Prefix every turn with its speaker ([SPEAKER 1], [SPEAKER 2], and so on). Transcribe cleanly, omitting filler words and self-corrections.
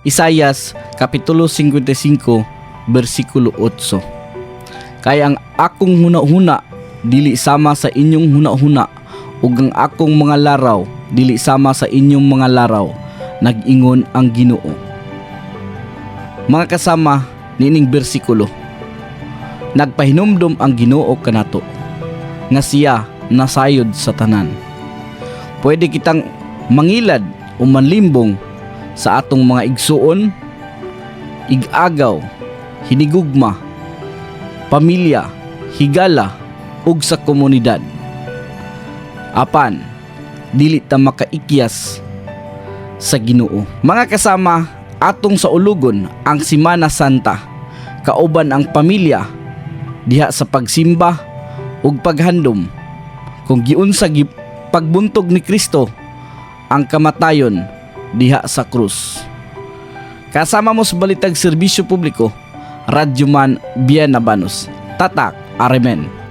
[SPEAKER 1] Isayas Kapitulo 55 bersikulo 8. Kay ang akong huna-huna dili sama sa inyong huna-huna ug ang akong mga laraw dili sama sa inyong mga laraw, nag-ingon ang Ginoo. Mga kasama, niining bersikulo, nagpahinumdom ang Ginoo kanato nga siya nasayod sa tanan. Pwede kitang mangilad o manlimbong sa atong mga igsuon, igagaw, hinigugma, pamilya, higala ug sa komunidad. Apan dili ta makaikyas sa Ginoo. Mga kasama, atong saulugon ang Simana Santa kauban ang pamilya diha sa pagsimba ug paghandom kung giunsa pagbuntob ni Kristo ang kamatayon diha sa krus. Kasama mo sa Balitag Serbisyo Publiko, Radyoman Bien Abanos. Tatak, Aremen.